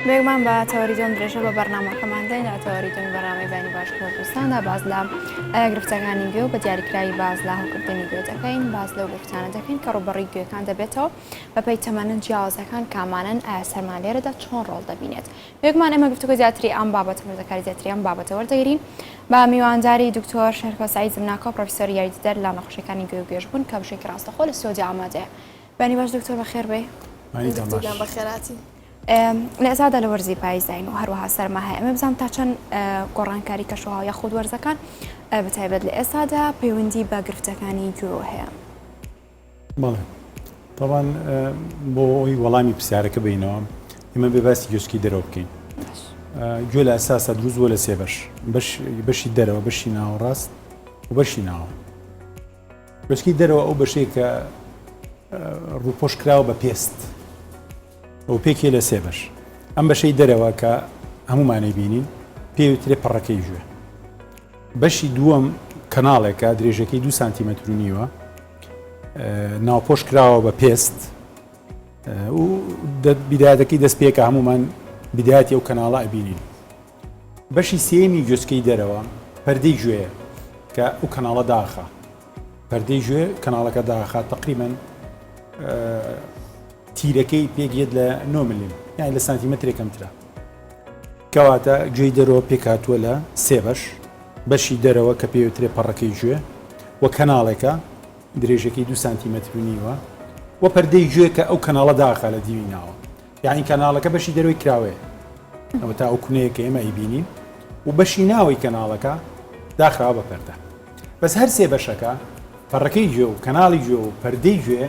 بێگومان بە تەوەری دووەم درێژە بە بەرنامەکەمان دەین لە تەوەری دووەمی بەرنامەی بەیانی باش کوردستاندا باس لە گرفتەکانی گوێ و بە دیاریکراوی باس لە هەوکردنی گوێ دەکەین باس لەو گرفتانە دەکەین کە ڕووبەڕووی گوێکان دەبێتەوە بەپێی تەمەنە جیاوازەکان کامانەن ئایا سەرما لێرەدا چۆن ڕۆڵ دەبینێت بێگومان ئێمە گفتوگۆی زیاتری ئەم بابەتە وردەکاری زیاتری ئەم بابەتە وەردەگرین بە میوانداری دکتۆر شێرکۆ سەعید زمناکۆ پرۆفیسۆری یاریدەدەر لە نەخۆشیەکانی گوێ و گوێشبوون کە بەشێکی ڕاستەخۆ لە ستۆدیۆ ئامادەیە. بەیانی باش دکتۆر بەخێر بێی. دکتۆر گیان بەخێرهاتی. لە ئێستادا لە وەرزی پاییزداین و هەروەها سەرما هەیە ئەمە بزانم تا چەند گۆڕانکاری کەشوهەوا یاخود وەرزەکان بە تایبەت لە ئێستادا پەیوەندی بە گرفتەکانی گوێوە هەیە. بەڵێ تەبان بۆ ئەوی وەڵامی پرسیارەکە بینەوە ئێمە بێ باسی گوێچکی دەرەوە بکەین گوێ لە ئەساسا دروست بۆ لە سێ بەش بەشی دەرەوە بەشی ناوەڕاست و بەشی ناوە گوێچکی دەرەوە ئەو بەشەیە کە ڕووپۆش کراوە بە پێست ئەو پێکێ لە سێ بەش ئەم بەشەی دەرەوە کە هەمومانەی بینین پێوترێ پەڕەکەی گوێ بەشی دووەم کەناڵێکە درێژەکەی دو سانتیمەتر و نیوە ناوپۆش کراوە بە پێست و بیدایەتەکەی دەست پێکە هەمومان بدایەتی ئەو کەناڵە ئەبینین بەشی سێمی گوێچکەی دەرەوە پەردەی گوێیە کە ئەو کەناڵە داخە پەردەی گوێ کەناڵەکە داخات تقریبا تیرەکەی پێک یەت لە 9 ملم یان لە سانتیمەترێک کەمترە کەواتە گوێی دەرەوە پێکهاتووە لە سێ بەش، بەشی دەرەوە کە پێیوترێ پەڕەکەی گوێ و کەناڵێکە درێژەکەی دوو سانتیمەتر و نیوە و پەردەی گوێ کە ئەو کەناڵە داخا لە دیوی ناوە یعنی کەناڵەکە بەشی دەرەوەی کراوەیە ئەوە تا ئەو کونەیە کە ئێمە ئەیبینین و بەشی ناوەی کەناڵەکە داخراوە بە پەردە بەس هەر سێ بەشەکە پەڕەکەی گوێ و کەناڵی گوێ و پەردەی گوێ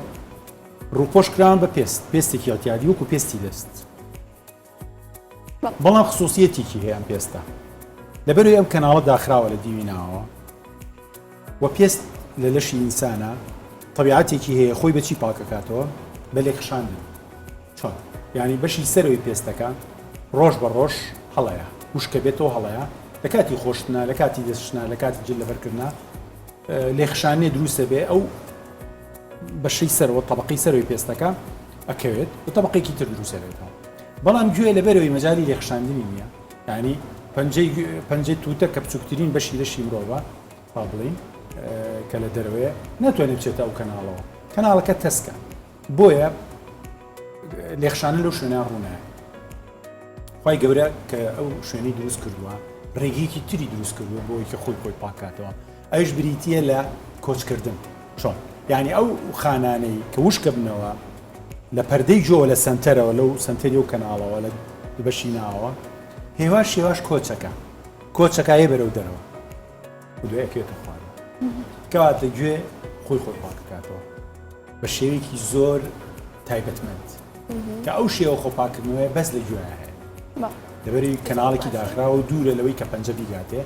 ڕووپۆش کراون بە پێست پێستێکی ئەتیادی وەکو پێستی دەست بەڵام خصوصیەتێکی هەیە ئەم پێستە لەبەرەوەی ئەم کەناڵە داخراوە لە دیوی ناوەوە و پێست لە لەشی ئینسانە طبیعەتێکی هەیە خۆی بەچی پاکەکاتەوە بە لێکخشاندن چۆن یعنی بەشی سەرەوەی پێستەکە ڕۆژ بە ڕۆژ هەڵەیە وشکە بێتەوە هەڵەیە لە کاتی خۆشتنا لە کاتی دەستشنا لە کاتی جل لەبەرکردنا لێخشانێ دروستە بێ ئەو بەشەی سەرەوە تەبقەی سەرەوەی پێستەکە ئەکەوێت و تەبقێکی تر دروست ئەبێتەوە بەڵام گوێ لەبەرەوەی مەجای لێخشاندنی نییە ینی پەنجەی پەنجەی تووتە کە بچووکترین بەشی لەشی مرۆڤە با بڵین کە لە دەرەوەیە ناتوانێت بچێتە ئەو کەناڵەوە کەناڵەکە تەسکە بۆیە لێخشانە لەو شوێنە ڕوونایە خی گەورە کە ئەو شوێنی دروست کردووە ڕێگەیەکی تری دروست کردووە بۆی کە خۆی خۆی پاکاتەوە ئەویش بریتییە لە کۆچکردن. چۆن؟ یانی ئەو خانانەی کە وشکە بنەوە لە پەردەی گوێوە لە سەنتەرەوە لەو سەنتەری ئەو کەناڵەوە لە بەشی ناوەوە هێواش هێواش کۆچەکە کۆچەکە یە بەرەو دەرەوە و دوای ئەکەوێتە خوارەوە کەواتە گوێ خۆی خۆی پاکەکاتەوە بە شێوەیەکی زۆر تایبەتمەند کە ئەو شێوە خۆپاکردنەوەی بەس لە گوێ هەیە لەبەری کەناڵێکی داخراوە و دوورە لەوەی کە پەنجە بیگاتێ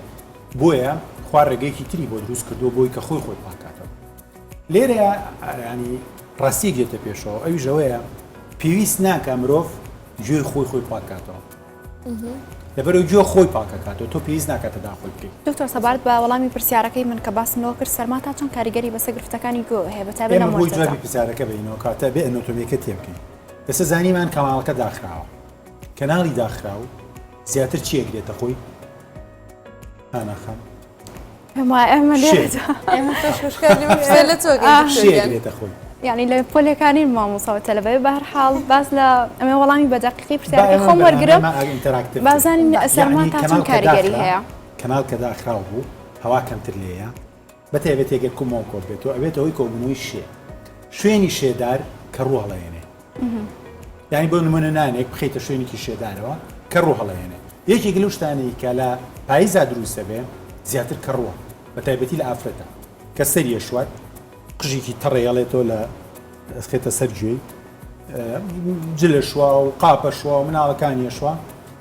بۆیە خوا ڕێگەیەکی تری بۆ دروست کردووە بۆی کە خۆی خۆی پاکاتەوە لێرە ینی ڕاستیەک دێتە پێشەوە ئەویش ئەوەیە پێویست ناکە مرۆڤ گوێی خۆی خۆی پاکاتەوە لەبەرەوە گوێ خۆی پاکەکاتەوە تۆ پێویست ناکاتە داخۆی بکەیت دکتۆر سەبارەت بە وەڵامی پرسیارەکەی من کە باسم لەوە کرد سەرما تا چەند کاریگەری بەسەر گرفتەکانی گوێوە هەیە بە تایبەت لەم ئێمە بۆی وەرزەدا؟ جوابی پرسیارەکە بەینەوە کاتە بێ ئەنۆتۆمیەکە تێبگەین ئێستا زانیمان کەناڵەکە داخراوە کەناڵی داخراو زیاتر چی ئەگرێتە خۆی؟ هانا خان شێ خۆی یعنی لە پۆلەکانی مامۆساوە تەلەبەی بە هەر حاڵ باس لە ئەمە وەڵامی بە دەقیقی پرسیارەکەی خۆم وەرگرم بازانین سەرما تا چەند کاریگەری هەیە کەناڵ کە داخراو بوو هەوا کەمتر لێیە بەتایبەتی گەر کومۆن کۆ بێتەوە ئەبێتە هۆی کۆبوونەوەی شێ شوێنی شێدار کە ڕوو هەڵەیەنێ یعنی بۆ نمونە نانێک بخەیتە شوێنێکی شێدارەوە کە ڕوو هەڵەیەنێ یەکێک لەو شتانەی کە لە پاییزا دروستە بێ زیاتر کەڕووە بە تایبەتی لە ئافرەتە کە سەریە شوات قژێکی تەڕێڵێتەوە لە ئەسخێتە سەر گوێی جلە شوا و قاپە شوا و مناڵەکانی شوا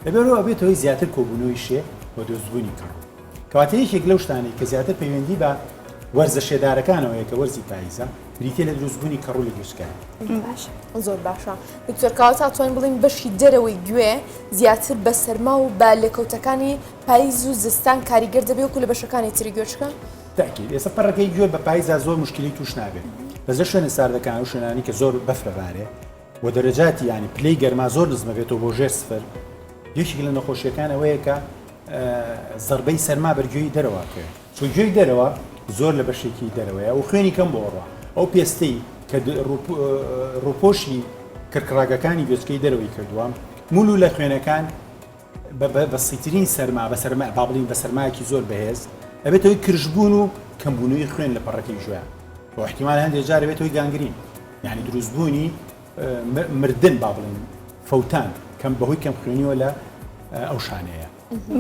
لەبەرەوە ئەبێتەوەی زیاتر کۆبوونەوەی شێ و دروستبوونی کەڕوو کەواتە یەکێک لەو شتانەی کە زیاتر پەیوەندی بە وەرزە شێدارەکانەوەیە کە وەرزی پاییزە بریتیە لە دروستبوونی کەڕوو لە گوێچکە. باشە. زۆر باشە دکتۆر کەواتە ئەتوانین بڵێین بەشی دەرەوەی گوێ زیاتر بە سەرما و بە لێکەوتەکانی پاییز و زستان کاریگەر دەبێت وەکو لە بەشەکانی تری گوێچکە؟ تەئکید ئێستا پەڕەکەی گوێ بە پاییزا زۆر موشکیلەی تووش نابێت بەس لە شوێنە ساردەکان و شوێنانی کە زۆر بەفرە بارێ و دەرەجاتی یانی پلەی گەرما زۆر نزمە بێتەوە بۆ ژێر سفر. یەکێک لە نەخۆشیەکان ئەوەیە کە زەربەی سەرما بەر گوێی دەرەوە کەوێت چون گوێی دەرەوە زۆر لە بەشێکی دەرەوەیە و خوێنی کەم بۆ ڕە ئەو پێستەی کە ڕوپۆشی کرکڕاگەکانی گوێچکەی دەرەوەی کردووە مول و لە خوێنەکان بە بەسیترین سەرما بە سەرما با بڵین بە سەرمایەکی زۆر بەهێز ئەبێتە هۆی کرژبوون و کەمبوونەوەی خوێن لە پەڕەکەی گوێ و احتیمال هەندێک جار ئەبێتە هۆی گانگرین یعنی دروستبوونی مردن با بڵێین فەوتان کەم بەهۆی کەم خوێنیەوە لە ئەو شانەیە.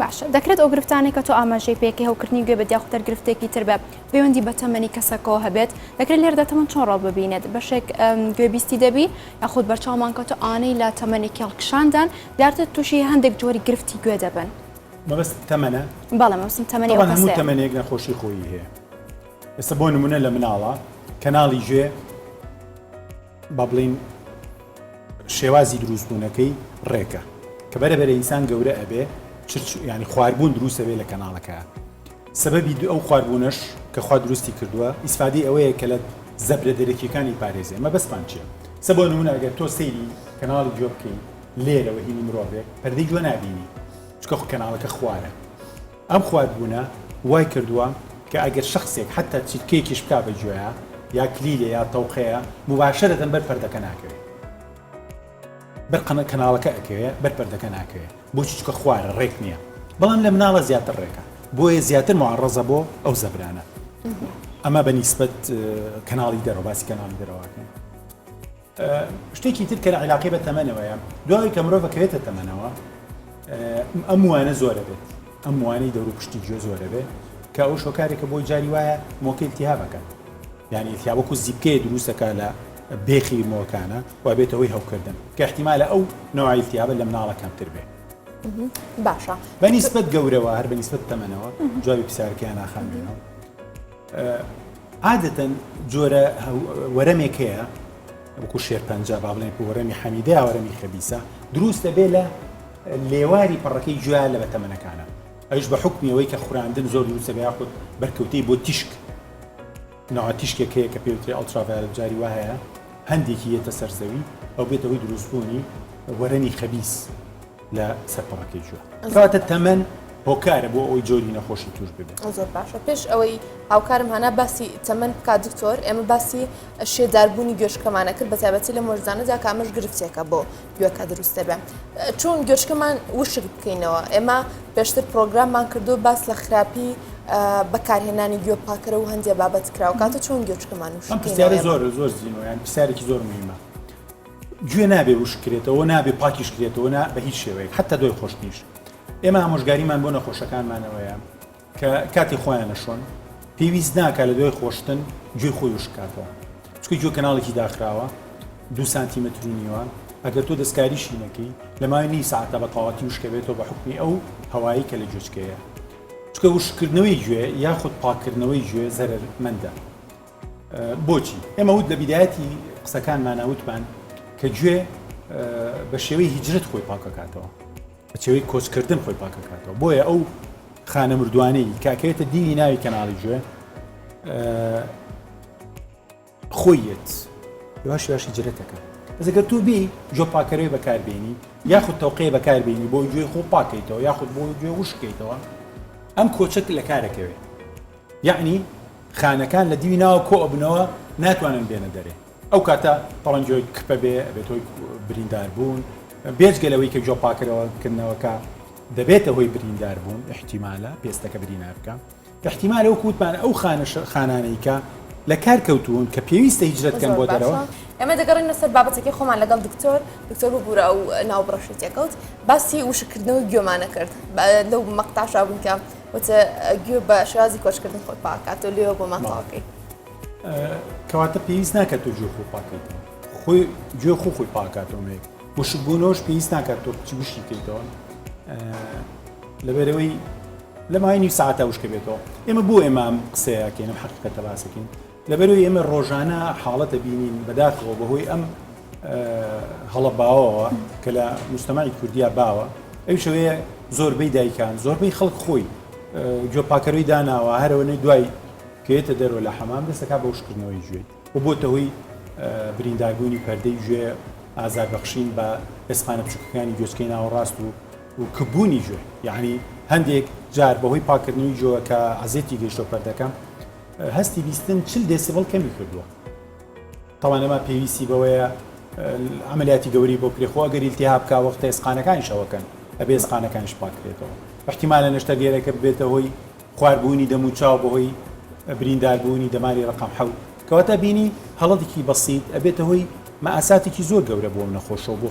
باشە دەکرێت ئەو گرفتانەی کە تۆ ئاماژەی پێکەی هەوکردنی گوێ بێت یاخود هەر گرفتێکی تر بە پەیوەندی بە تەمەنی کەسەکەوە هەبێت دەکرێت لێرەدا تەمەن چۆن ڕۆڵ ببینێت بەشێک گوێبیستی دەبی یاخود بەرچاومان کەوتە ئانەی لە تەمەنێکی هەڵکشاندان دیارتر تووشی هەندێک جۆری گرفتی گوێ دەبن. مەبەست تەمەنە؟ بەڵێ مەبەستم تەمەنی ئەو طبعا هەموو کەسەیە. تەمەنێک نەخۆشی خۆیی هەیە ئێستا بۆ نمونە لە مناڵە کەناڵی گوێ با بڵێین شێوازی دروستبوونەکەی ڕێکە کە بەرە بەرە ئینسان گەورە ئەبێ چرچ ینی خواربوون دروستە بێ لە کەناڵەکە سەبەبی ئەو خواربوونەش کە خوا دروستی کردووە ئیسفادەی ئەوەیە کە لە زەبرە دەرەکیەکانی پارێزێ مەبەستمان چییە سە بۆ نمونە ئەگەر تۆ سەیری کەناڵی گوێ بکەی لێرەوە هینی مرۆڤێک پەردەی گوێ نابینی چونکە کەناڵەکە خوارە ئەم خواربوونە وای کردووە کە ئەگەر شەخسێک حەتتا چیلکەیەکیش بکا بە گوێیا یا کلیلێ یا تەوقەیە موباشەرەتەن بەر پەردەکە ناکەوێ بەر قەنە کەناڵەکە ئەکەوێ بەر پەردەکە ناکەوێ بۆچی چونکە خوارە ڕێک نییە بەڵام لە مناڵە زیاتر ڕێکە بۆیە زیاتر معڕەزە بۆ ئەو زەبرانە ئەمە بە نیسبەت کەناڵی دەرەوە باسی کەناڵی دەرەوەکەن شتێکی تر کە لە عیلاقەی بە تەمەنەوەیە، دوای کە مرۆڤ ئەکەوێتە تەمەنەوە ئەم موانە زۆرە بێت، ئەم موانەی دەور و پشتی گوێ زۆرە بێت کە ئەو شۆکارێکە بۆی جاری وایە مۆکە التهابەکە یعنی التهاب وەکو زیپکەیە دروستەکە لە بێخی مۆکانە و بێتە هۆی هەوکردن کە احتیمالە ئەو نوع التهابە لە مناڵە کەمتر بێ. باشە بە نیسبەت گەورەوە هەر بە نیسبەت تەمەنەوە جوابی پرسیارەکەیان ناخاندێنەوە عادەتەن جۆرە وەرەمێک هەیە وەکو شێرپەنجە با بڵێن وەرەمی حەمیدە یا وەرەمی خەبیسە دروست دەبێ لە لێواری پەڕەکەی گوێ لە بەتەمەنەکانە ئەوش بە حکمی ئەوەی کە خوراندن زۆر دروستە بێ یاخود بەرکەوتەی بۆ تیشک ناوە تیشکێک هەیە کە پێوترێ ultraviolet جاری وا هەیە هەندێکی یەتە سەر زەوی ئەو بێتە هۆی دروستبوونی وەرەمی خەبیس لە سەر پەڕەکەی گوێ. کەواتە تەمەن هۆکارە بۆ ئەوەی جۆری نەخۆشی توش ببێت. زۆر باشە پێش ئەوەی هاوکارم هانا باسی تەمەن بکات دکتۆر ئێمە باسی شێداربوونی گوێشکەمانە کرد بەتایبەتی لەم وەرزانەدا کە ئەمەش گرفتێکە بۆ گوێکە دروست دەبێت چۆن گوێچکەمان وشک بکەینەوە ئێمە پێشتر پرۆگراممان کردو باس لە خراپی بەکارهێنانی گوێ پاکەرە و هەندێ بابەت کراوە کاتە چۆن گوێچکەمان وشک پرسیارە زۆر زۆر زیینەوە یان پرسیارێکی زۆر مهمە گوێ نابێ وشک کرێتەوە نابێ پاکیش کرێتەوە نا بە هیچ شێوەیەک حتا دوای خۆشتنیش ئێمە ئامۆژگاریمان بۆ نەخۆشەکانمانەوەیە کە کاتی خۆیان نەشۆن پێویست ناکە لە دوای خۆشتن گوێی خۆی وشکاتەوە چونکە گوێ کەناڵێکی داخراوە دو سانتیمەتر و نیوە ئەگەر تۆ دەستکاریشی نەکەی لە ماوەی نیو ساعەتا بە تەواوەتی وشکەبێتەوە بە حکمی ئەو هەوایی کە لە گوێچکەیە چونکە وشکردنەوەی گوێ یاخود پاککردنەوەی گوێ زەرەرمەندە بۆچی؟ ئێمە وت لە بیدایەتی قسەکانمانا وتمان کە گوێ بە شێوەی هیجرەت خۆی پاکەکاتەوە بە شێوەی کۆچکردن خۆی پاکەکاتەوە بۆیە ئەو خانە مردوانەی کاکەوێتە دیوی ناوی کەناڵی گوێ خۆی یەت یواش یواش هیجرەتەکە بەس ئەگەر تۆ بی گوێ پاکەرەوەی بەکاربێنی یاخود تەوقەیە بەکاربێنی بۆ گوێی خۆ پاکەیتەوە یاخود بۆ گوێ وشکەیتەوە ئەم کۆچەت لە کارەکەوێت یەعنی خانەکان لە دیوی ناوە کۆ ئەبنەوە ناتوانن بێنە دەرێ ئەو کاتە پەڵنگ گوێی کپە بێ ئەبێت هۆی بریندار بوون بێجگە لەوەی کە گوێ پاکەرەوە کردنەوەکە دەبێتە هۆی بریندار بوون احتیمالە پێستەکە برینار بکە احتیمالە وەکو وتمان ئەو خانە خانانەی کە لە کار کەوتوون کە پێویستە هیجرەت کەن زۆر بۆ دەرەوە باشە ئێمە دەگەڕێینەوە سەر بابەتەکەی خۆمان لەگەڵ دکتۆر دکتۆر ببورە ئەو ناوبڕەشی تێکەوت باسی وشککردنەوەی گوێمانە کرد لەو مەقتاشا بوون کە وت گوێ بە شێوازی کۆچکردن خۆت پاکاتەوە لێوە بۆمان تەواوکەی. کەواتە پێویست ناکات تۆ گوێ خۆ پاکەیتەوە خۆی گوێ خۆ خۆی پاکاتەوە مێک وشکبوونەوەش پێویست ناکات تۆ بچی وشکی کەیتەوە لەبەرەوەی لە ماوەی نیو ساعتە وشکە بێتەوە ئێمە بۆ ئێمە ئەم قسەیەکەین ئەم حەقیقەتە باسەکەین لەبەرەوەی ئێمە ڕۆژانە حاڵەتە بینین بەداخەوە بەهۆی ئەم هەڵە باوەوە کە لە مجتەمەعی کوردیا باوە ئەویش ئەوەیە زۆربەی دایکان زۆربەی خەڵک خۆی گوێ پاکەرەوەی داناوە هەرەوەنەی دوای کە یێتە دەرەوە لە حەمام دەستەکا بە وشکردنەوەی گوێی و بۆتە هۆی برینداربوونی پەردەی گوێ ئازار بەخشین بە ئێسقانە بچووکەکانی گوێچکەی ناوەڕاست و. و کپبوونی گوێ یعنی هەندێک جار بەهۆی پاکردنەوەی گوێوە کە عەزێتی گەیشتۆ پەردەکە هەستی بیستن 40 دێسیبڵ کەمی کردووە تاوان ئەمە پێویستی بەوەیە عملیاتی گەوری بۆ کرێ خۆ ئەگەر ئیلتیهاب کا وەختە ئێسقانەکانیش ئەوەکەن ئەبێ ئێسقانەکانیش پاکرێتەوە احتیمالە نەشتەرگەرەکە ببێتە هۆی خواربوونی دەم و چاو بەهۆی برینداربوونی دەماری ڕقم حەوت کەواتە بینی هەڵەتێکی بەسیت ئەبێتە هۆی مەئاساتێکی زۆر گەورە بۆ نەخۆشەوە بۆ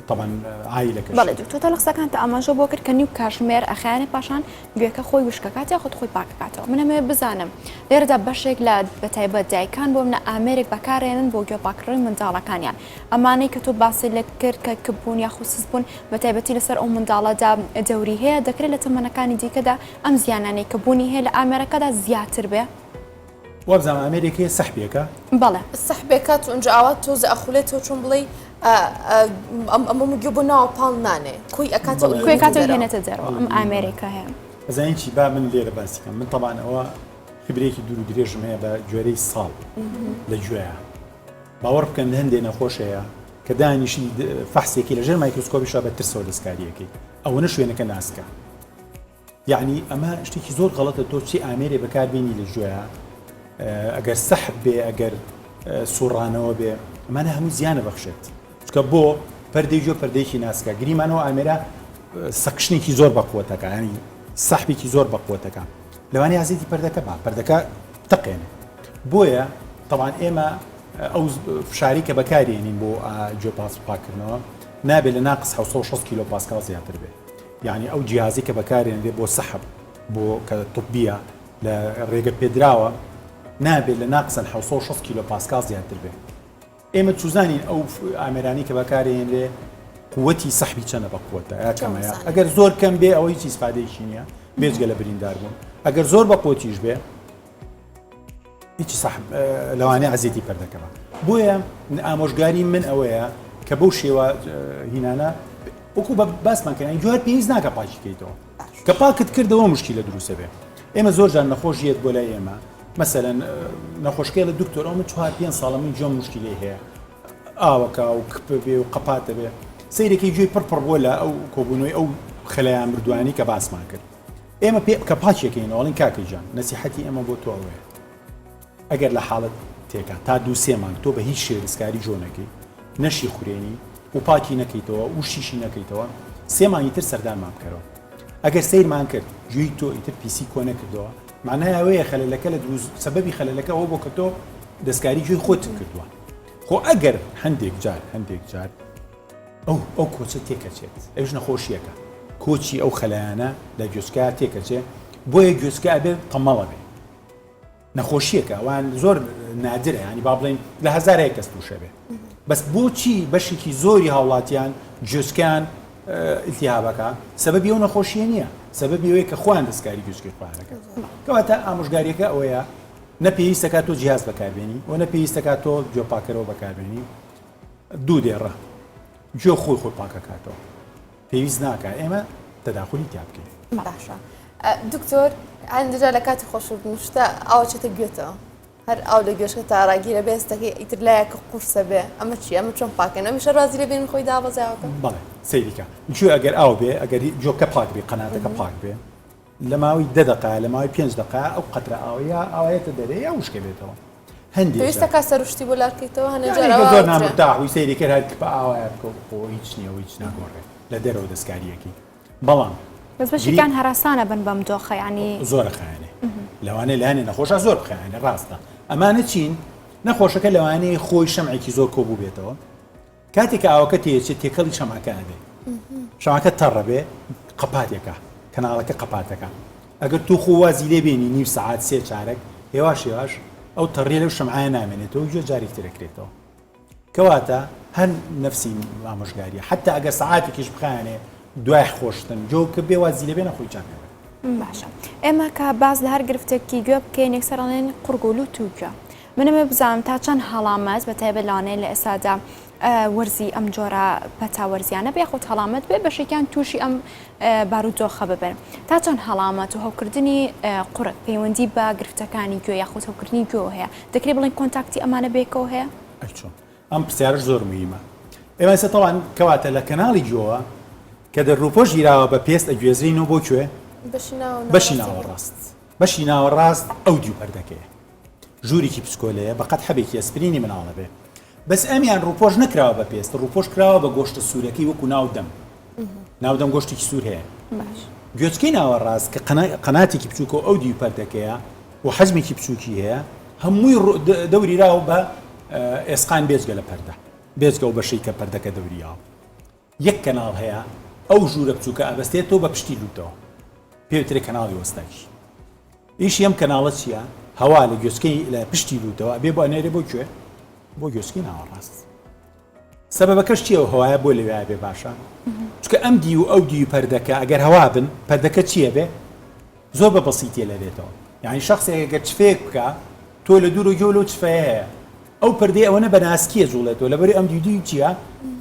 تەبعەن عایلەکەشی. بەڵێ دکتۆر تۆ لە قسەکانتا ئاماژەو بۆ کرد کە نیو کاژمێر ئەخایەنێ پاشان گوێکە خۆی وشکەکات یاخود خۆی پاکەکاتەوە من ئەمەوێ بزانم لێرەدا بەشێک لە بەتایبەت دایکان بۆ منە ئامێرێک بەکارێنن بۆ گوێ پاکردنەوەی منداڵەکانیان ئەمانەی کە تۆ باسی لە کرد کە کپبوون یاخود سست بوون بەتایبەتی لەسەر ئەو منداڵەدا دەوری هەیە دەکرێت لە تەمەنەکانی دیکەدا ئەم زیانانەی کە بوونی هەیە لە ئامێرەکەدا زیاتر بێ؟ وابزانم ئامێرێک هەیە سەحبێکە. بەڵێ. سەحبێکات و ئینجا ئاوا تۆزێ ئەخولێتەوە چۆن بڵێی ئەمە گوێ بۆ ناوە پاڵ نانێ کۆی ئەکاتەوە بەڵێ. کۆی ئەکاتەوە هێنێتە دەرەوە ئەم ئامێرێکە هەیە. ئەزانی چی با من لێرە باسی کەم من تەبان ئەوە خبرێکی دوور و درێژم هەیە بە گوێرەی ساڵ لە گوێیە باوەڕ بکەن هەندێ نەخۆش هەیە کە دانیشی فەحسێکی لەژێر مایکرۆسکۆپیشا بە ترسەوە دەستکاریەکەی ئەوەنە شوێنەکە ناسکە یەعنی ئەمە شتێکی زۆر غەڵەتە تۆ چی ئامێرێ بەکار بینی لە گوێیا ئەگەر سەحب بێ ئەگەر سوڕانەوە بێ ئەمانە هەموو زیانە بەخشێت چکە بۆ پەردەی گوێ پەردەیەکی ناسکە گریمانەوە ئامێرە suction ێکی زۆر بەقوەتەکە ینی سەحبێکی زۆر بەقوەتەکە لەوانەیە ئازیەتی پەردەکە با پەردەکە تەقێنێ بۆیە تەوان ئێمە ئەو فشاری کە بەکارێنین بۆ گوێ پاس پاکردنەوە نابێت لە ناقس 660 کیلۆ پاسکال زیاتر بێت یانی ئەو جیهازەی کە بەکارێنرێ بۆ سەحب بۆ کە طبیە لە ڕێگە پێدراوە نابێت لە ناقسەن 760 کیلۆ پاسکال زیاتر بێ ئێمە چوزانین ئەو ئامێرانی کە بەکارێنرێ قوتی سەحبی چەنە بە قوتە یا کەمەیە ئەگەر زۆر کەم بێ ئەوە هیچ ئیسفادەیەکی نییە بێجگە لە بریندار بوون ئەگەر زۆر بە قوتیش بێ هیچی سەحب لەوانەیە ئەزیەتی پەردەکە بە بۆیە ئامۆژگاری من ئەوەیە کە بەو شێوە هینانە وەکو بە باسمان کردن جوار پێویست ناکە پاکی کەیتەوە کە پاکت کردەوە مشکلە دروستە بێ ئێمە زۆر جار نەخۆش یەت بۆ لای ئێمە مەسەلەن نەخۆشکەی لە دکتۆر ئەو من چوار پێ ساڵە من جۆم مشکلەی هەیە ئاوەکە و کپ بێ و قەپاتە بێ سیرێکی گوێی پڕ پڕ بووە لە ئەو کۆبوونەوەی ئەو خەلایان مردووانی کە باسمان کرد ئێمە پێ کە پاکی ئەکەینەوە ئەڵێین کاکە گیان نەسیحەتی ئێمە بۆ تۆ ئەوەیە ئەگەر لە حاڵەت تێکا تا دوو سێ مانگ تۆ بە هیچ شێ دەستکاری جۆ نەکەی نەشی خورێنی و پاکی نەکەیتەوە و شیشی نەکەیتەوە سێ مانگی تر سەردانمان بکەرەوە ئەگەر سەیرمان کرد گوێی تۆ ئیتر پیسی کۆ نەکردەوە معنای ئەوەیە خەلەلەکە لە دروست سەبەبی خەلەلەکە ئەوە بۆ کە تۆ دەستکاری گوێی خۆت کردووە خۆ ئەگەر هەندێک جار هەندێک جار ئەو ئەو کۆچە تێکەچێت ئەویش نەخۆشیەکە کۆچی ئەو خەلایانە لە گوێچکە تێکەچێ بۆیە گوێچکە ئەبێ تەمەڵە بێ نەخۆشیەکە ئەوان زۆر نادرە ینی با بڵین لە هەزارەیە کەس تووشە بێ بەس بۆچی بەشێکی زۆری هاوڵاتیان گوێچکەیان التهابەکە سەبەبی ئەو نەخۆشیە نییە سەبەبی ئەوەیە کە خۆیان دەستکاری گوێچکەی خۆیانەکە کەواتە ئامۆژگاریەکە ئەوەیە نە پێویستەکە تۆ جیاز بەکاربێنی و نە پێویستەکە تۆ گوێپاکەرەوە بەکاربێنی دوو دێڕە گوێ خۆی خۆی پاکەکاتەوە پێویست ناکا ئێمە تەداخولی تیا بکەین. باشە دکتۆر هەندێک جار لە کاتی خۆشوردن شتە ئاو چێتە گوێتەوە هەر ئاو لە گوێشکە تا ڕاگیرە بێ هەستەکەی ئیتر لایەکە قورسە بێ ئەمە چی ئەمە چۆن پاکەن ئەمیش هەر وازی لێ بێنن خۆی دابەزاوەکە بەڵێ سەیریکە گوێ ئەگەر ئاو بێ ئەگەر گوێکە پاک بێ قەناتەکە پاک بێ لە ماوەی دە دەقە لە ماوەی پێنج دەقە ئەو قەترە ئاوە یا ئاوایەتە دەرێ یا وشکە بێتەوە هەندێک پێویستە کا سەروشتی بۆ لارکەیتەوە هەنێ جار زۆر نامرتاح بووی سەیری کرد هەر کپە ئاوایە بکە خۆ هیچ نییە و هیچ ناگۆڕێ لە دەرەوە دەستکاریەکەی بەڵام بەس بەشێکیان هەراسانە بن بەم دۆخە ینی زۆرە خایەنێ لەوانەیە لایەنێ نەخۆشە زۆر بخایەنێ ڕاستە ئەمانە چین نەخۆشەکە لەوانەیە خۆی شەمعێکی زۆر کۆبوو بێتەوە کاتێک کە ئاوەکە تێچێت تێکەڵی شەمعەکە ئەبێ شەمعەکە تەڕە بێ قەپاتێکە کەناڵەکە قەپاتەکە ئەگەر تو خۆ وازی لێ بێنی نیو سەعات سێ چارەک هێواش هێواش ئەو تەڕیە لەو شەمعایە نامێنێتەوە گوێ جارێک ترەکرێتەوە کەواتە هەر نفسی ئامۆژگاریە حتا ئەگەر سەعاتێکیش بخایەنێ دوای خۆشتن جۆ کە بێ وازی لێ بێنە خۆی چاک دەبێت. باشە ئێمە کە باس لە هەر گرفتێکی گوێ بکەین یەکسەر ئەڵێن قوڕگ و لوت و گوێ من ئەمەوێ بزانم تا چەند هەڵامەت بە تایبەت لەوانەیە لە ئێستادا وەرزی ئەم جۆرە پەتا وەرزیانە بێ یاخود هەڵامەت بێ بەشێکیان تووشی ئەم بارودۆخە ببن تا چەند هەڵامەت و هەوکردنی قوڕگ پەیوەندی بە گرفتەکانی گوێ یاخود هەوکردنی گوێوە هەیە دەکرێت بڵێن contact ی ئەمانە بێکەوە هەیە؟ ئەی چۆن ئەم پرسیارەش زۆر مهمە ئێمە ئێستا تەوان کەواتە لە کەناڵی گوێوە. کە دە ڕووپۆش گیراوە بە پێست ئەگوێزرینەوە بۆ کوێ؟ بەشی ناوەڕاست. بەشی ناوەڕاست ئەو دیو پەردەکەیە. ژوورێکی پچکۆلەیە بە قەد حەبێکی ئەسپرینی مناڵە بێ. بەس ئەمیان ڕووپۆش نەکراوە بە پێست، ڕووپۆش کراوە بە گۆشتە سوورەکەی وەکو ناو دەم. ناو دەم گۆشتێکی سوور هەیە. گوێچکەی ناوەڕاست کە قەناتێکی بچووکە و ئەو دیو پەردەکەیە و حەجمێکی بچووکی هەیە، هەمووی دەوری راوە بە ئێسقان بێجگە لە پەردە. بێجگە ئەو بەشەی کە پەردەکە دەوری یاوە. یەک کەناڵ هەیە ئەو ژوورە بچووکە ئەبەستێتەوە بە پشتی لووتەوە پێ وترێ کەناڵی وەستاکی. ئیشی ئەم کەناڵە چییە؟ هەوا لە گوێچکەی لە پشتی لووتەوە ئەبێ بۆ ئەنێرێ بۆ کوێ؟ بۆ گوێچکەی ناوەڕاست. سەبەبەکەش چییە ئەو هەوایە بۆ لەوێ ئەبێ باشە؟ چونکە ئەم دیو و ئەو دیوی پەردەکە ئەگەر هەوا بن پەردەکە چییە بێ؟ زۆر بە بەسیتیە لەرێتەوە یانی شەخسێک ئەگەر چفەیەک بکا تۆ لە دوورەوە گوێ لەو چفەیە هەیە ئەو پردەی ئەوەنە بە ناسکیە جوڵێتەوە لەبەری ئەم دیو دیو چییە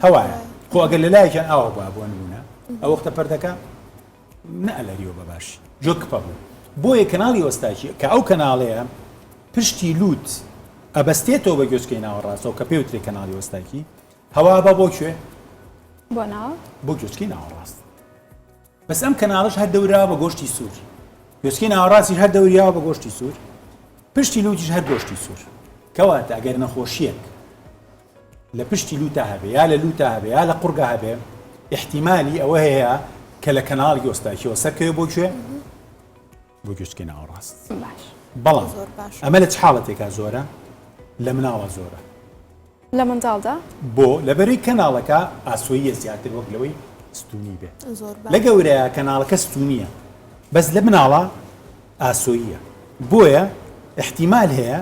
هەوایە خۆ ئەگەر لە لایەکیان ئاوا بووە بۆ نمونە ئەو وەختە پردەکە نەئەلەریەوە بە باشی جۆ کپە بوو بۆیە کەناڵی ئۆستاکی کە ئەو کەناڵەیە پشتی لووت ئەبەستێتەوە بە گوێچکەی ناوەڕاستەوە کە پێوترێ کەناڵی ئۆستاکی هەوا بە بۆ کوێ بۆ ناوە بۆ گوێچکەی ناوەڕاست بەس ئەم کەناڵەش هەر دەوراوە بە گۆشتی سوور گوێچکەی ناوەڕاستیش هەر دەوریاوە بە گۆشتی سوور پشتی لوتیش هەر گۆشتی سوور کەواتە ئەگەر نەخۆشیەک لە پشتی لوتا هەبێ یا لە لوتا هەبێ یا لە قوڕگا هەبێ احتیمالی ئەوە هەیە کە لە کەناڵی ئۆستاکیەوە سەرکەوێ بۆ کوێ بۆ گوێچکەی ناوەڕاست بەڵام ئەمە لە چ حاڵەتێکا زۆرە لە مناڵە زۆرە لە منداڵدا؟ بۆ؟ لەبەرەی کەناڵەکە ئاسۆییە زیاتر وەک لەوەی ستونی بێ. لە گەورەیا کەناڵەکە ستونیە بەس لە مناڵا ئاسۆییە بۆیە ئیحتیمال هەیە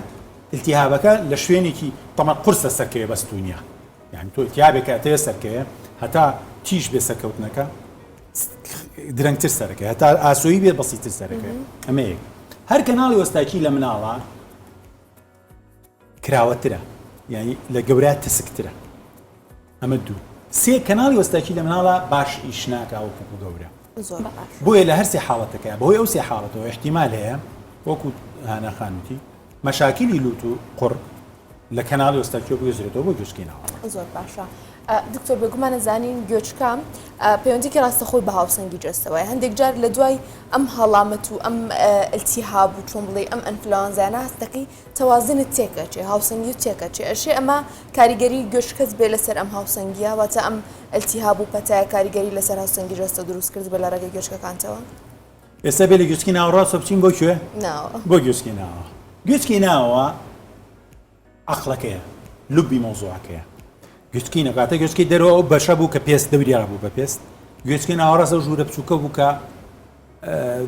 ئیلتیهابەکە لە شوێنێکی تەمەن قورسە سەرکەوێ بە ستونیە یانی تۆ ئیلتیهابێکە ئەتەوێ سەرکەوێ هەتا تیژ بێ سەرکەوتنەکە درەنگتر سەرەکەی هەتا ئاسۆیی بێ بەسیتر سەرەکەوێ ئەمە یەک هەر کەناڵی وەستاکی لە مناڵا کراوەترە یانی لە گەورە تەسکترە ئەمە دوو سێ کەناڵی وەستاکی لە مناڵە باش ئیش ناکا وەکو گەورە بۆیە لە هەرسێ حاڵەتەکە بەهۆی ئەو سێ حاڵەتەوە احتیمال هەیە وەکو هانا خانوتی مەشاکیلی لوت و قوڕ لە کەناڵی ئۆستاکیۆ بگوێزرێتەوە بۆ گوێچکەی ناوەڕاست. زۆر باشە دکتۆر بێگومان ئەزانین گوێچکە پەیوەندیکی ڕاستەخۆی بە هاوسەنگی جەستەوەیە هەندێک جار لە دوای ئەم هەڵامەت و ئەم التهاب و چۆن بڵێ ئەم ئەنفلۆنزانە هەستەکەی تەوازنت تێکەچێ هاوسەنگی و تێکەچێ ئەشێ ئەمە کاریگەری گوێچکەت بێ لەسەر ئەم هاوسەنگیە واتە ئەم التهاب و پەتایە کاریگەری لەسەر هاوسەنگی جەستە دروست کرد بە لە ڕێگەی گوێچکەکانتەوە. ئێستا بێ لە گوێچکی ناوەڕاستەوە بچین بۆ کوێ؟ ناوە. بۆ گوێچکی ناوە. گوێچکی ناوە عەقڵەکەیە، لوبی مەوزوعەکەیە. گوێچکەی نەکاتە گوێچکەی دەرەوە ئەو بەشە بوو کە پێست دەوری یابوو بە پێست. گوێچکەی ناوەڕاست ئەو ژوورە بچووکە بوو کە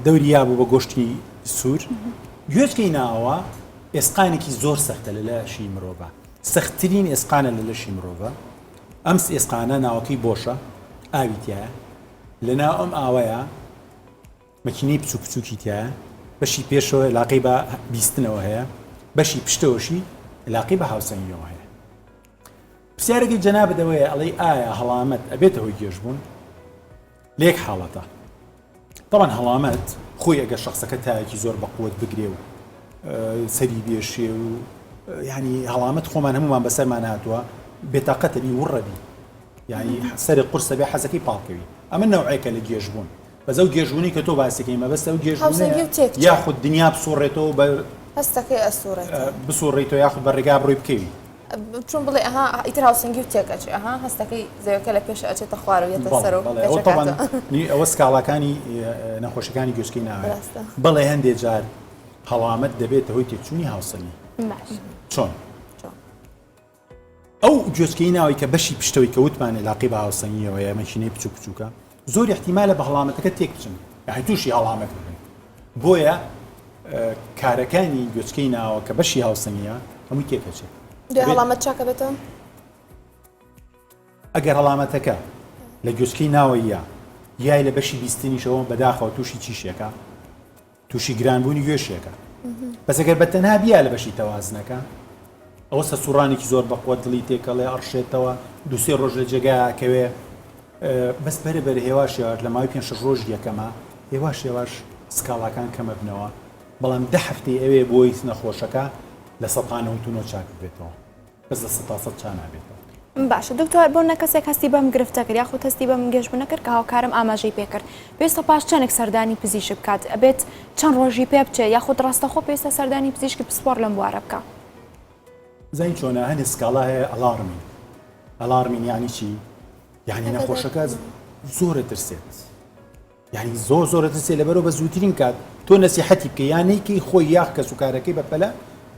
دەوری یابوو بە گۆشتی سوور. گوێچکەی ناوە ئێسقانێکی زۆر سەختە لە لەشی مرۆڤە. سەختترین ئێسقانە لە لەشی مرۆڤە. ئەم ئێسقانە ناوەکەی بۆشە، ئاوی تایە. لەناو ئەم ئاوەیە مەکینەی بچوک بچوکی تیایە بەشی پێشەوە علاقەی بە بیستنەوە هەیە بەشی پشتەوەشی علاقەی بە هاوسەنگیەوە هەیە پرسیارەکەی جەنابت ئەوەیە ئەڵێی ئایا هەڵامەت ئەبێتە هۆی گێژبوون لە یەک حاڵەتە طبعا هەڵامەت خۆی ئەگەر شخصەکە تایەکی زۆر بە قوت بگرێ و سەری بێشێ و ینی هەڵامەت خۆمان هەمومان بەسەرمان هاتووە بێتاقەتە بی وڕەبی یعنی سەری قورسە بێ حەزەکەی پاڵکەوی ئەمە نەوعێکە لە گێژبوون بەس ئەو گێژبوونەی کە تۆ باسیکەی مەبەست ئەو گێژبوونەیە یاخود دنیا بسوڕێتەوە بە هەستەکەی ئەسوڕێتەوە بسوڕیتەوە یاخود بە ڕێگا بڕۆی بکەوی. چۆن بڵێ ئەها ئیتر هاوسەنگی و تێکەچێ ئەها هەستەکەی زەویەکە لە پێش ئەچێتە خوارەوە یەتە سەرەوە بەڵێ ئەوە تەبعەن ئەوە سکاڵاکانی نەخۆشیەکانی گوێچکەی ناوەیە بەڵێ هەندێ جار هەڵامەت دەبێتە هۆی تێکچوونی هاوسەنگی چۆن؟ ئەو گوێچکەی ناوی کە بەشی پشتەوەی کە وتمان عیلاقەی بە هاوسەنگیەوەیە مەکینەی بچوک بچوکە زۆر ئیحتیمالە بە هەڵامەتەکە تێک بچن یانی تووشی هەڵامەت ببن بۆیە کارەکانی گوێچکەی ناوە کە بەشی هاوسەنگیە هەمووی تێکەچێت دوای هەڵامەت چاکە بێتەوە ئەگەر هەڵامەتەکە لە گوێچکەی ناوەیە یای لە بەشی بیستنیشەوە بەداخەوە تووشی چیشێکە تووشی گرانبوونی گوێشێکە بەس ئەگەر بە تەنها بیا لە بەشی تەوازنەکە ئەوە سەرسوڕانێکی زۆر بەقوەت دڵی تێکەڵێ ئەڕشێتەوە دوسێ ڕۆژ لە جێگا ئەکەوێ بەس بەرە بەرە هێواش هێواش لە ماوەی پێ شەش ڕۆژ یەکەمە هێواش هێواش سکاڵاکان کەمە بنەوە بەڵام دە هەفتەی ئەوێ بۆی نەخۆشەکە لە 1970 چاک بێتەوە بەس لە 100 چا نابێتەوە. باشە دکتۆر بۆ نە کەسێک هەستی بەم گرفتە کرد یاخود هەستی بەم گێژبوونە کرد کە هاوکارم ئاماژەی پێ کرد پێویستە پاش چەندێک سەردانی پزیشک بکات ئەبێت چەند ڕۆژی پێ بچێت یاخود ڕاستەخۆ پێویستە سەردانی پزیشکی پسپۆڕ لەم بوارە بکا؟ زانی چۆنە هەنێ سکاڵا هەیە alarming alarming یعنی چی یعنی نەخۆشەکە زۆرە ترسێت یانی زۆر زۆر ئەترسێ لەبەرەوە بە زووترین کات تۆ نەسیحەتی بکەی یا نەیکەی خۆی یاخ کەسوکارەکەی بە پەلە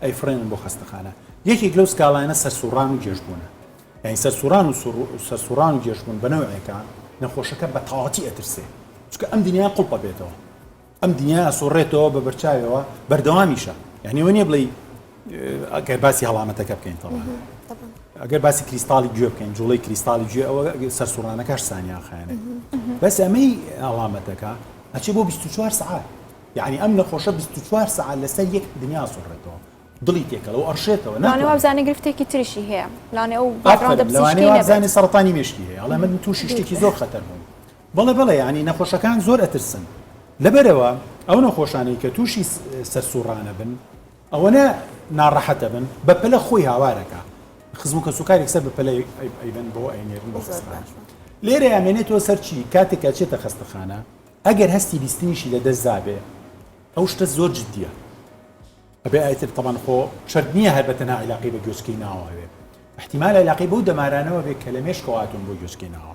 ئەیفڕێنن بۆ خەستەخانە یەکێک لەو سکاڵایانە سەرسوڕان و گێژبوونە یانی سەرسوڕان و سەرسوڕان و گێژبوون بە نەوعێکە نەخۆشەکە بە تەواوەتی ئەترسێ چونکە ئەم دنیا قوڵپە بێتەوە ئەم دنیا ئەسوڕێتەوە بە بەرچاویەوە بەردەوامیشە یعنی ئەوە نییە بڵێی ئەگەر باسی هەڵامەتەکە بکەین تەڵان ئەگەر باسی کریستاڵی گوێ بکەین جوڵەی کریستاڵی گوێ ئەوە سەرسوڕانەکەش سانیا خایەنێت بەس ئەمەی هەڵامەتەکە ئەچێ بۆ 24 سعات یعنی ئەم نەخۆشە 24 سعات لەسەر یەک دنیا سوڕێتەوە دڵی تێکەڵە و ئەڕشێتەوە لەوانەیە وابزانێ گرفتێکی تریشی هەیە لەوانەیە ئەو background ە پزیشکی لەوانەیە وابزانێ سەرەتانی مێشکی هەیە ئەڵێ من تووشی شتێکی زۆر خەتەر بووم بەڵێ بەڵێ یانی نەخۆشەکان زۆر ئەترسن لەبەرئەوە ئەو نەخۆشانەی کە تووشی سەرسوڕانە بن ئەوەنە ناڕەحەتە بن بە پەلە خۆی هاوارەکە خزم و کەسوکارێک سەر بە پەلە ئەیبەن بۆ ئەینێرن بۆ خەستەخانە لێرە ئەمێنێتەوە سەر چی کاتێک ئەچێتە خەستەخانە ئەگەر هەستی بیستنیشی لە دەست دابێ ئەو شتە زۆر جدیە ئەبێ ئایتر تەبان خۆ شەرت نییە هەر بە تەنها عیلاقەی بە گوێچکەی ناوە هەبێ احتیمال عیلاقەی بەو دەمارانەوە بێ کە لە مێشکەوە هاتوون بۆ گوێچکەی ناوە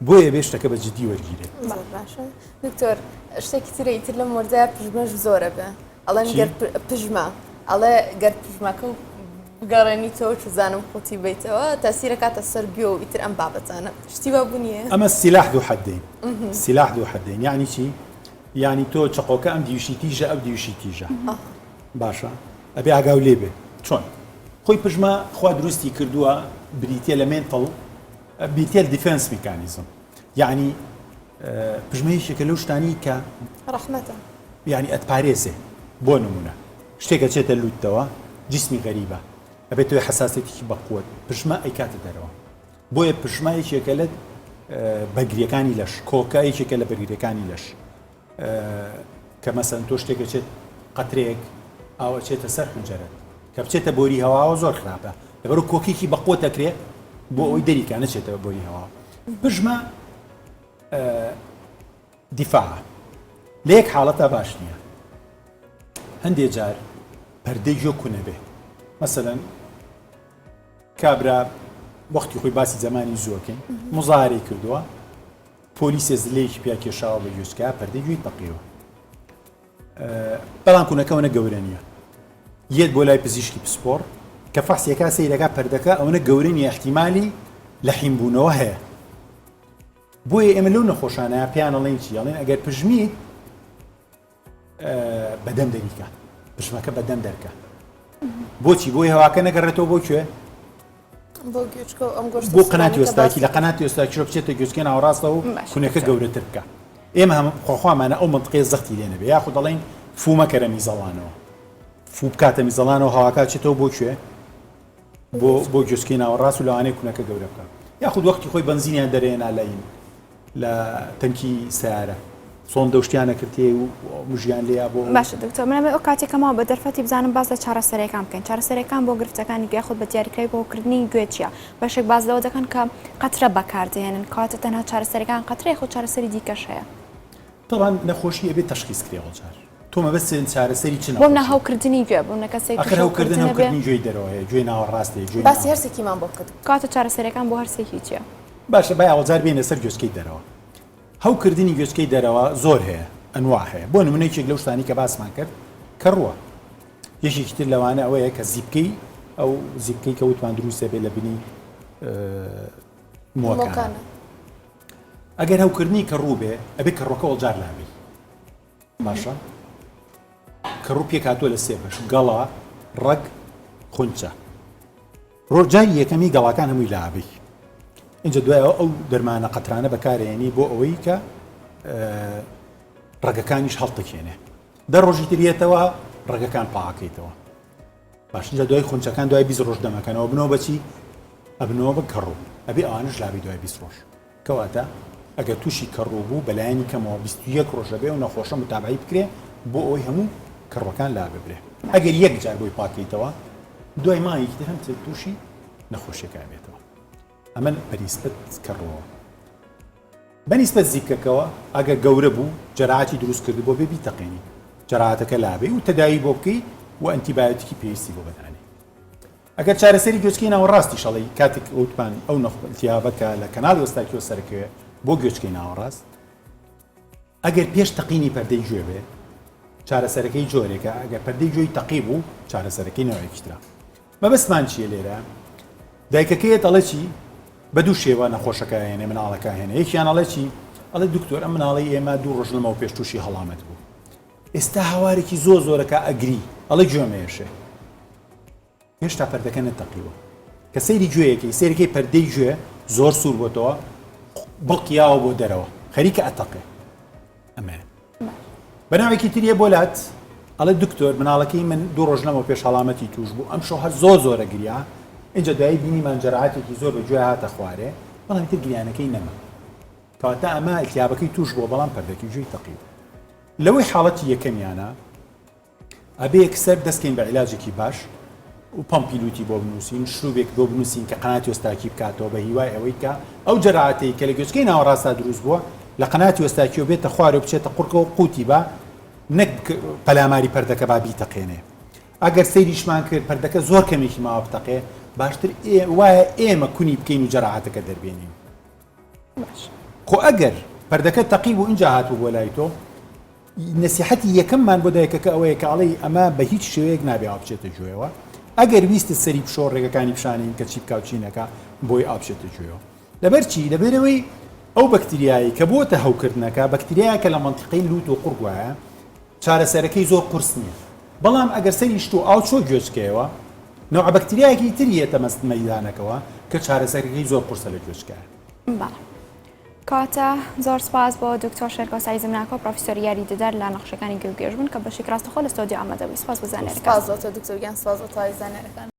بۆیە بێ شتەکە بە جدی وەرگیرێت. زۆر باشە دکتۆر شتێکی ترە ئیتر لەم وەرزەیا پژمەش زۆرە بێ ئەڵێن چی؟ گەر پژمە ئەڵێ گەر پژمەکە و بگەڕێنیتەوە چزانم قوتی بیتەوە تەسیرە کاتە سەر گوێ و ئیتر ئەم بابەتانە شتی وا بوو نییە؟ ئەمە سلاح ذو حدین سلاح ذو حدین یعنی چی؟ یعنی تۆ چەقۆکە ئەم دیوشی تیژە ئەو دیوشی تیژە باشە ئەبێ ئاگاو لێ بێ چۆن؟ خۆی پژمە خوا دروستی کردووە بریتە لە mental بریتیە لە defense mechanism یعنی پژمە یەکێکە لەو شتانی کە ڕەحمەتە یعنی ئەتپارێزێ بۆ نمونە شتێکە چێتە لوتەوە جسمی غەریبە ئەبێت تۆی حساسێتێکی بەقوت پژمە ئەیکاتە دەرەوە بۆیە پژمە یەکێکە لە بەرگریەکانی لەش کۆکە یەکێکە لە بەرگریەکانی لەش کە مەسەن تۆ شتێک ئەچێت قەترەیەک ئاو ئەچێتە سەر حنجەرەت کە بچێتە بۆری هەواوە زۆر خراپە لەبەر کۆکێکی بەقوت دەکرێ بۆ ئەوەی دەریکا نەچێتەوە بۆری هەوا پژمە دیفاع لە یەک حاڵەتە باش نییە هەندێ جار پەردەی گوێ کونە بێ مەسەلەن کابرا وەختی خۆی باسی زمانی زۆکەین مزارەی کردووە پۆلیسێ زلەیەکی پیا کێشاوە بە گوێچکە پەردەی گوێی تەقیوە بەڵام کونەکە ئەوەنە گەورە نییە یەت بۆ لای پزیشکی پسپۆڕ کە فەحسیەکە سەیرەکە پەردەکە ئەوەنە گەورە نییە احتیمالی لە حیمبوونەوە هەیە بۆیە ئێمە لەو نەخۆشانە پێیان ئەڵێن چی ئەڵێن ئەگەر پژمیت بەدەم دەریکە پشمەکە بەدەم دەرکە بۆچی بۆی هەواکە نەگەڕێتەوە بۆ کوێ بۆ قەناتی ئێستاکی لە قەناتی ئێستاکی بچێتە گوێچکە ناوەڕاستە و کونەکە گەورەتر بکە ئێمە هەم خۆخوامانە ئەو منطقەیە زەختی لێ نەبێ یاخود دەڵێن فومەکەرە میزەڵانەوە فو بکاتە میزەڵانەوە هەواکە چێتەوە بۆ کوێ بۆ بۆ گوێچکەی ناوەڕاست و لەوانەیە کونەکە گەورە بکە یاخود وەختی خۆی بەنزینیان دەرێنا لەین لە تەنکی سەیارە سۆندە و شتیان ئەکرد تێ و مژیان لێیا بۆ باشە دکتۆر من ئەمەوێ ئەو کاتێک کە ماوە بە دەرفەتی بزانم باس لە چارەسەرەکان بکەین چارەسەرەکان بۆ گرفتەکانی گوێ یاخود بە دیاریکراوی بۆ هەوکردنی گوێ چییە بەشێک باس لەوە دەکەن کە قەترە بەکاردێنن کەواتە تەنها چارەسەرەکان قەترە یاخود چارەسەری دیکەش هەیە تەبعەن نەخۆشی ئەبێ تەشخیس کرێ ئەوجار تۆ مەبەستت چارەسەری چ بۆ منە نەخۆشیە؟ هەوکردنی گوێ بۆ منە کەسێک ئەخر تووشی هەوکردن هەوکردنە بێ هەوکردنی گوێی دەرەوە هەیە گوێی ناوەڕاست هەیە گوێی باسی ناوە هەرسێکیمان بۆ بکە. کەواتە چارەسەرەکان بۆ هەرسێکی چییە؟ باشە با ئەوجار بێینە سەر گوێچکەی دەرەوە. هەوکردنی گوێچکەی دەرەوە زۆر هەیە، ئەنواع هەیە. بۆ نمونە یەکێک لەو شتانەی کە باسمان کرد کەڕووە. یەکێکی تر لەوانە ئەوەیە کە زیپکەی ئەو زیپکەی کە وتمان دروست دەبێت لە بنی مووەکانە. ئەگەر هەوکردنی کەڕوو بێ ئەبێ کەڕووەکە ئەوجار لابەی. باشە کەڕوو پێکهاتووە لە سێ بەش گەڵا، ڕەگ، خونچە. ڕۆ جاری یەکەمی گەڵاکان هەمووی لابەی ئینجا دوایەوە ئەو دەرمانە قەترانە بەکارێنی بۆ ئەوەی کە ڕەگەکانیش هەڵتەکێنێ دە ڕۆژی تر یەتەوە ڕەگەکان پاکەیتەوە باش لە دوای خونچەکان دوای 20 ڕۆژ دەمەکەنەوە بنەوە بەچی ئەبنەوە بە کەڕوو ئەبێ ئەوانش لابی دوای 20 ڕۆژ کەواتە ئەگەر تووشی کەڕوو بوو بەلایەنی کەمەوە 21 ڕۆژ ئەبێ ئەو نەخۆشە متابعەی بکرێ بۆ ئەوەی هەموو کەڕوەکان لاببرێ ئەگەر یەک جار بۆی پاکەیتەوە دوای مانگێکی تر هەم تووشی نەخۆشیەکە ئەبێتەوە. ئەمە بەنیسبەت کەڕووەوە. بەنیسبەت زیپکەکەوە ئەگەر گەورە بوو جەراعەتی دروست کردبوو بێ بیتەقێنی جەراعەتەکە لابەی و تەداوی بۆ بکەی و ئەنتیبایۆتیکی پێویستی بۆ بەدانێ. ئەگەر چارەسەری گوێچکەی ناوەڕاستیش ئەڵێی کاتێک وتمان ئەو نەخ التهابە کە لە کەناڵی ئۆستاکیۆ سەرەکەوێ بۆ گوێچکەی ناوەڕاست ئەگەر پێش تەقینی پەردەی گوێ بێ چارەسەرەکەی جۆرێکە ئەگەر پەردەی گوێی تەقی بوو چارەسەرەکەی نەوەیەکی ترە مەبەستمان چییە لێرە دایکەکەیەت ئەڵێ چی بە دوو شێوە نەخۆشەکە هێنێ مناڵەکە هێنێ یەکیان ئەڵێ چی ئەڵێ دکتۆر ئەم مناڵی ئێمە دوو ڕۆژ لەمەوە پێش تووشی هەڵامەت بوو ئێستا هاوارێکی زۆر زۆرەکە ئەگری ئەڵێ گوێمەیەشێ هێشتا پەردەکە نەتەقیوە. کە سەیری گوێیەکەی سەیرەکەی پەردەی گوێ زۆر سوور بۆتەوە بڵقیاوە بۆ دەرەوە خەریکە ئەتەقێ ئەمەیە بەناوێکی تریە بۆ لات ئەڵێ دکتۆر مناڵەکەی من دوو ڕۆژ لەمەوە پێش هەڵامەتی توش بوو ئەم شەو هەر زۆر زۆرە گریا اینجا دوایی بینیمان جەرعاتێکی زۆر بە گوێ هاتە خوارێ بەڵام تر گریانەکەی نەما کەواتە ئەمە التیابەکەی توش بووە بەڵام پەردەکەی گوێی تەقی بوو لەوەی حاڵەتی یەکەمیانە ئەبێ یەکسەر دەست کەین بە عیلاجێکی باش و پەمپی لوتی بۆ بنووسین شروبێک بۆ بنووسین کە قەناتی ئۆستاکی بکاتەوە بە هیوای ئەوەی کە ئەو جەراعەتەی کە لە گوێچکەی ناوەڕاستدا دروست بووە لە قەناتی ئۆستاکیەوە بێتە خوارەوە بچێتە قوڕگەوە قوتی با نەک پەلاماری پەردەکە با بیتەقێنێ ئەگەر سەیریشمان کرد پەردەکە زۆر کەمێکی ماوە بتەقێ باشتر وایە ئێمە کونی بکەین و جەراعەتەکە دەربێنین خۆ ئەگەر پەردەکە تەقی بوو ئینجا هاتوو بۆ لای تۆ نەسیحەتی یەکەممان بۆ دایکەکە ئەوەیە کە ئەڵێی ئەمە بە هیچ شێوەیەک نابێ ئاو بچێتە گوێیەوە، ئەگەر ویستت سەری بشۆ ڕێگەکانی پیشانەین کە چی بکا و چی نەکا بۆی ئاو بچێتە گوێیەوە. لەبەر چی؟ لەبەرئەوەی ئەو بەکتریایەی کە بۆتە هەوکردنەکە بەکتریایەکە لە مەنتیقەی لووت و قوڕگ وایە، چارەسەرەکەی زۆر قورس نییە. بەڵام ئەگەر سەری شت و ئاو چۆ گوێچکەیەوە نەوعە بەکتریایەکی تر یەتە مەیدانەکەوە کە چارەسەرەکەی زۆر قورسە لە گوێچکەیە. بەڵێ. کەواتە زۆر سپاس بۆ دکتۆر شێرکۆ سەعید زمناکۆ پرۆفیسۆری یاریدەدەر لە نەخۆشیەکانی گوێ و گێژبوون کە بەشێکی ڕاستەخۆ لە ستۆدیۆ ئامادە بووی سپاس بۆ زانیاریەکان. سپاس بۆ تۆ دکتۆر گیان سپاس بۆ تەواوی زانیاریەکان.